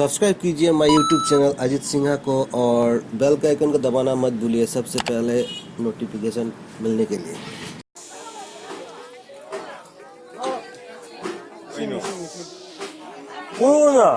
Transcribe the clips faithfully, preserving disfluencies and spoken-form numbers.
Subscribe कीजिए my YouTube channel Ajit Sinha को और बेल का आइकन को दबाना मत भूलिए सबसे पहले नोटिफिकेशन मिलने के लिए। Voilà.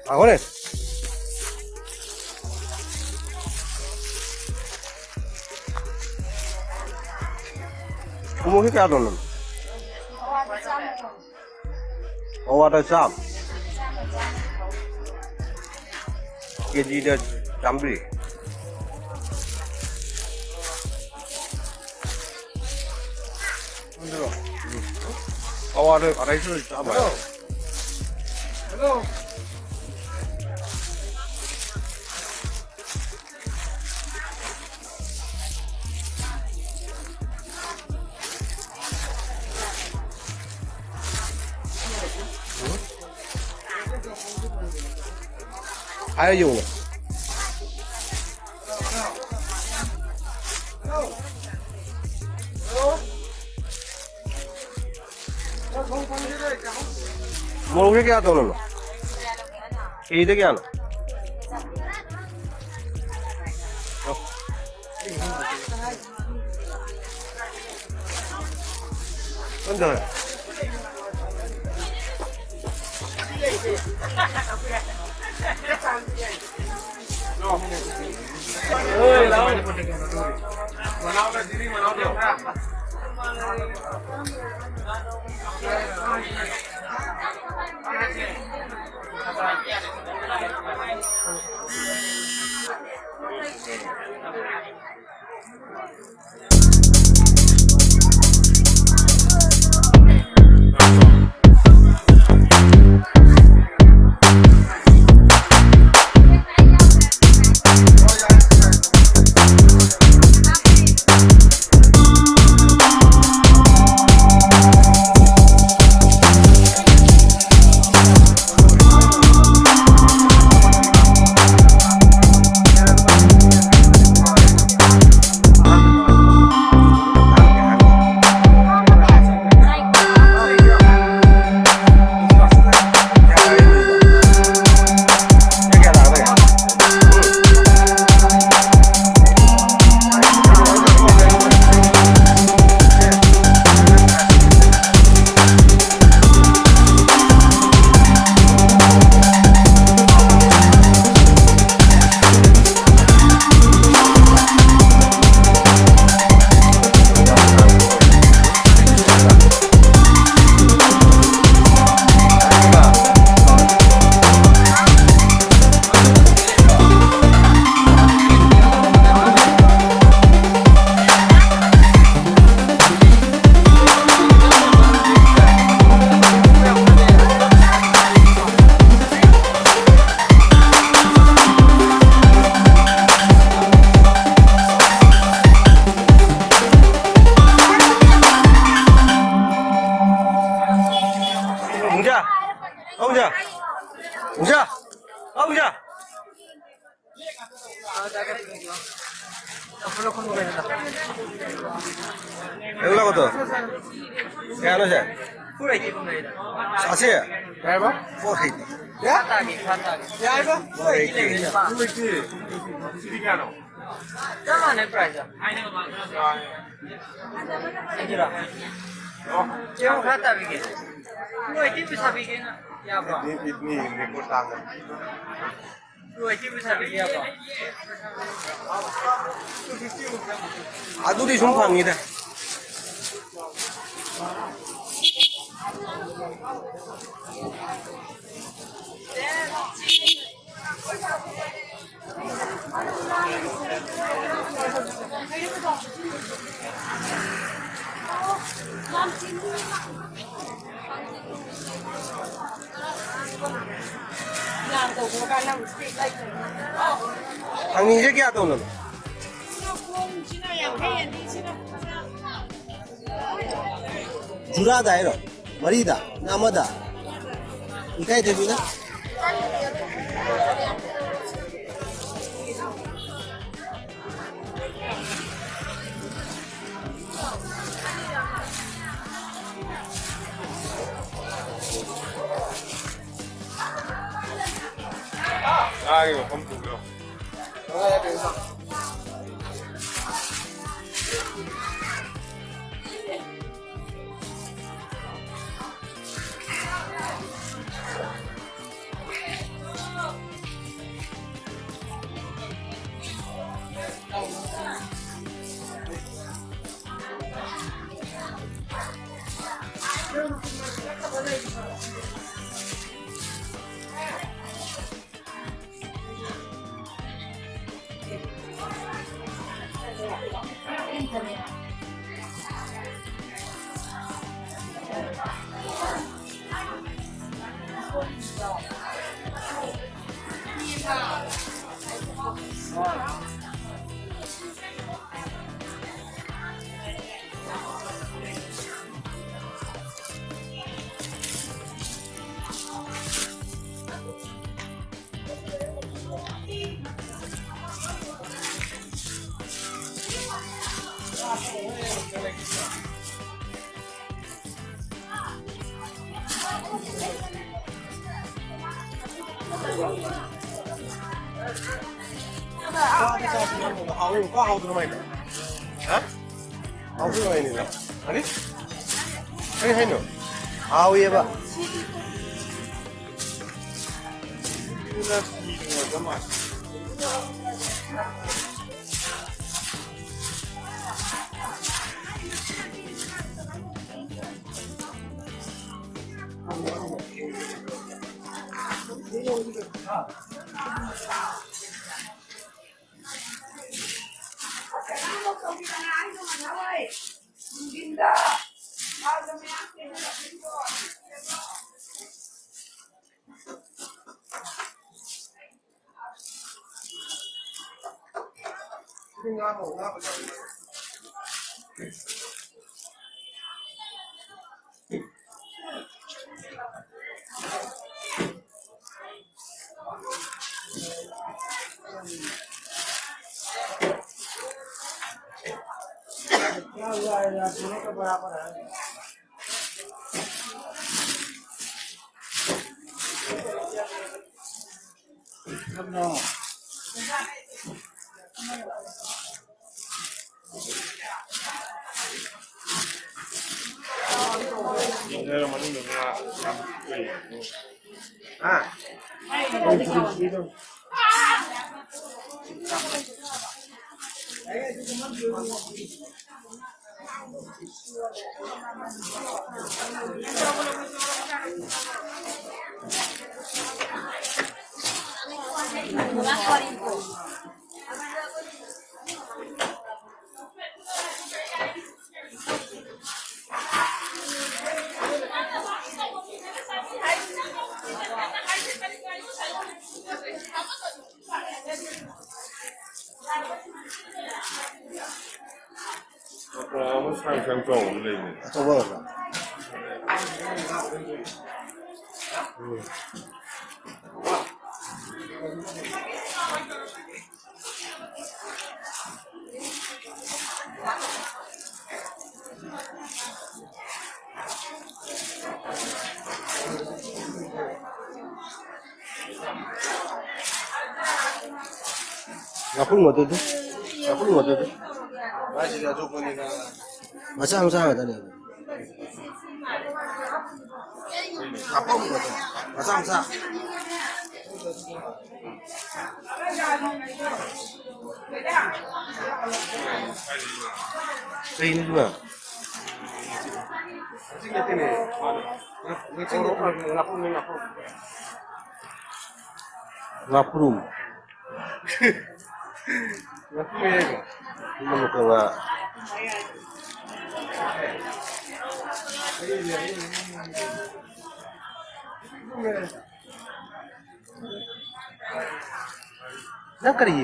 Agora? Como que é, dona? ꯑꯋꯥꯗ ꯆꯥꯝ꯫ ꯀꯦꯖꯤꯗ ꯆꯥꯝꯃꯔꯤ꯫ ꯑꯋꯥꯗ ꯑꯔꯥꯏꯁꯨ ꯆꯥꯕ꯫ ꯍꯥꯏꯔ ꯌꯦꯡꯉꯨ꯫ ꯃꯣꯔꯣꯛꯁꯦ ꯀꯌꯥ ꯇꯧꯔꯕꯅꯣ? ꯀꯦꯖꯤꯗ ꯀꯌꯥꯅꯣ? ꯍꯧꯖ꯫ ꯍꯧꯖ꯫ ꯍꯧꯖ꯫ ꯑꯦꯒꯣꯂꯥ ꯀত? ꯀꯌꯥꯅꯣ ꯁꯦ? Four eighty ꯀꯨꯝꯕꯩꯗ꯫ ꯑꯁꯤ? ꯀꯩ ꯍꯥꯏꯕ? Four eighty. ꯀꯌꯥ? ꯈꯥ ꯇꯥꯒꯦ, ꯈꯥ ꯇꯥꯒꯦ꯫ ꯀꯌꯥ ꯍꯥꯏꯕ? Four eighty. Four eighty. ꯁꯤꯗꯤ ꯀꯌꯥꯅꯣ? ꯆꯞ ꯃꯥꯟꯅꯩ ꯄ꯭ꯔꯥꯏꯁꯇ꯫ ꯌꯥꯏ꯫ ꯁꯤꯗꯨꯔꯥ? ꯑꯣ꯫ ꯆꯦꯡ ꯈꯔ ꯇꯥꯕꯤꯒꯦ꯫ ꯐꯣꯔ ꯑꯩꯠꯇꯤ ꯄꯤꯁ ꯍꯥꯞꯄꯤꯒꯦ ꯑꯩꯅ꯫ ꯌꯥꯕ꯭ꯔꯣ? ꯏꯠꯅꯤ, ꯏꯠꯅꯤ, ꯔꯦꯀꯣꯔꯗ ꯇꯥꯡꯉꯦ꯫ ꯑꯗꯨꯗꯤ ꯁꯨꯝ ꯐꯪꯉꯤꯗ꯫ ꯊꯥꯡꯖꯤꯡꯁꯦ ꯀꯌꯥ ꯇꯧꯅꯣ? ꯖꯨꯔꯥꯗ ꯍꯥꯏꯔꯣ? ꯃꯔꯤꯗ? ꯑꯃꯗ? ꯏꯀꯥꯏꯗꯕꯤꯅ? ꯉꯥꯒꯤ ꯃꯐꯝ ꯄꯨꯈ꯭ꯔꯣ꯫ ꯍꯥꯎꯗ꯭ꯔꯣ ꯀꯃꯥꯏꯅ? ꯍꯥ? ꯍꯥꯎꯗ꯭ꯔꯣ ꯀꯃꯥꯏꯅ? ꯑꯔꯦ? ꯀꯔꯤ ꯍꯥꯏꯅꯣ? ꯍꯥꯎꯋꯦꯕ꯫ ꯍꯥ? ꯃꯄꯥ ꯑꯃ ꯁꯥꯡ ꯁꯥꯡ ꯆꯥꯎꯕ ꯑꯃ ꯂꯩꯕꯅꯦ꯫ ꯑꯆꯧꯕ ꯑꯣꯏꯕ꯭ꯔꯥ? ꯎꯝ꯫ ꯉꯥꯄ꯭ꯔꯨꯝ ꯃꯇꯨꯗꯤ? ꯉꯥꯄ꯭ꯔꯨꯝ ꯃꯇꯨꯗꯤ? ꯃꯆꯥ ꯃꯆꯥ ꯉꯥꯛꯇꯅꯦ꯫ ꯉꯥꯄ꯭ꯔꯨꯝ ꯃꯇꯨ꯫ ꯃꯆꯥ ꯃꯆꯥ꯫ ꯀꯩꯅꯣ ꯑꯗꯨꯅ? ꯉꯥꯄ꯭ꯔꯨꯝ꯫ ꯉꯥꯄ꯭ꯔꯨꯝ ꯍꯥꯏꯔꯣ? ꯃꯅꯨꯡꯗ ꯉꯥ꯫ ꯅꯪ ꯀꯔꯤ?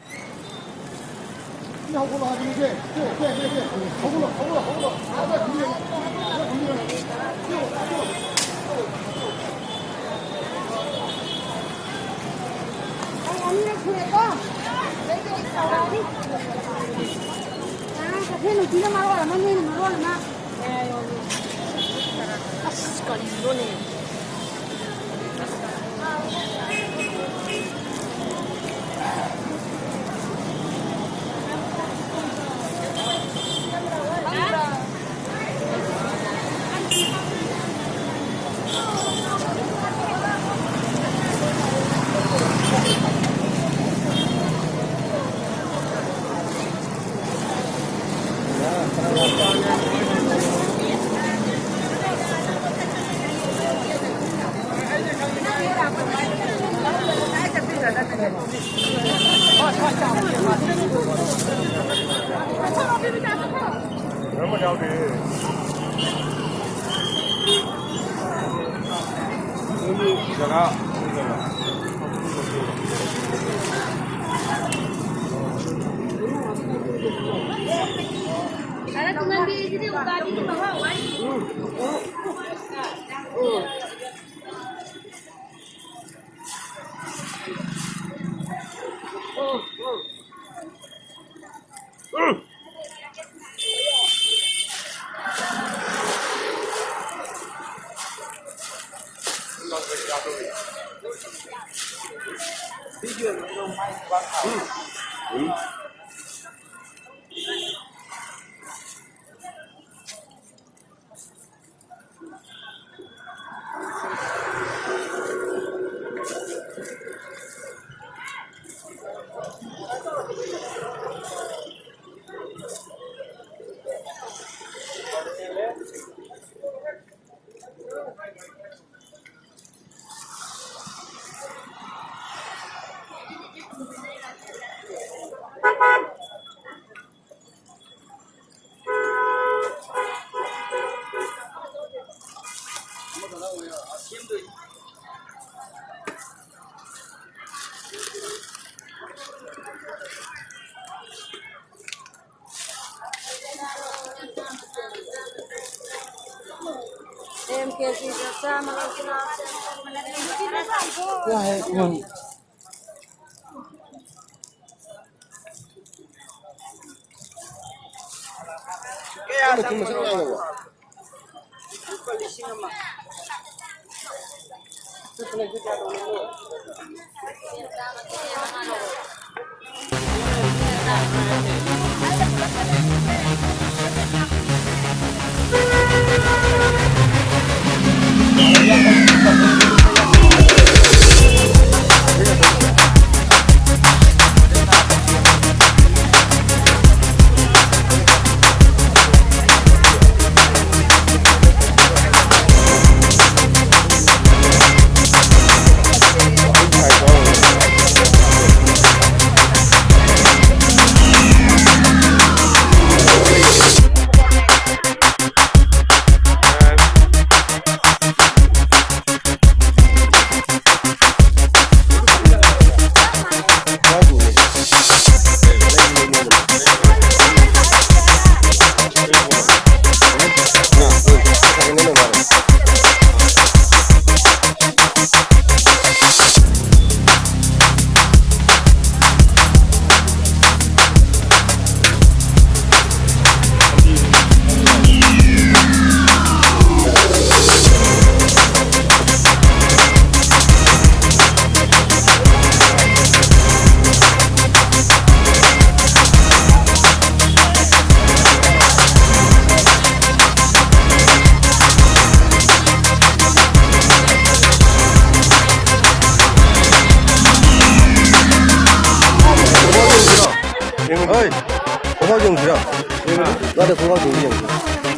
ꯑꯩ ꯑꯅꯤꯔꯛ ꯁꯨꯔꯦꯀꯣ꯫ ꯑꯗꯩꯗꯤ ꯑꯩ ꯇꯧꯔꯛꯑꯅꯤ꯫ ꯉꯔꯥꯡ ꯀꯩꯊꯦꯜ ꯅꯨꯄꯤꯅ ꯃꯔꯣꯜ ꯑꯃ, ꯅꯣꯏꯅ ꯃꯔꯣꯜ ꯑꯃ꯫ ꯑꯁ, ꯀꯔꯤꯅꯣꯅꯦ? ꯑꯦꯝ ꯀꯦ ꯖꯤꯗ ꯆꯥꯝꯃ ꯂꯧꯁꯤꯔꯥ? ꯀꯌꯥ ꯆꯪꯕꯅꯣ? ꯂꯨꯄꯥ ꯂꯤꯁꯤꯡ ꯑꯃ꯫ ꯈꯣꯡꯒ꯭ꯔꯥꯎ ꯌꯦꯡꯁꯤꯔꯣ? ꯌꯥꯗꯦ, ꯈꯣꯡꯒ꯭ꯔꯥꯎ ꯌꯦꯡꯁꯤ, ꯌꯦꯡꯁꯤ꯫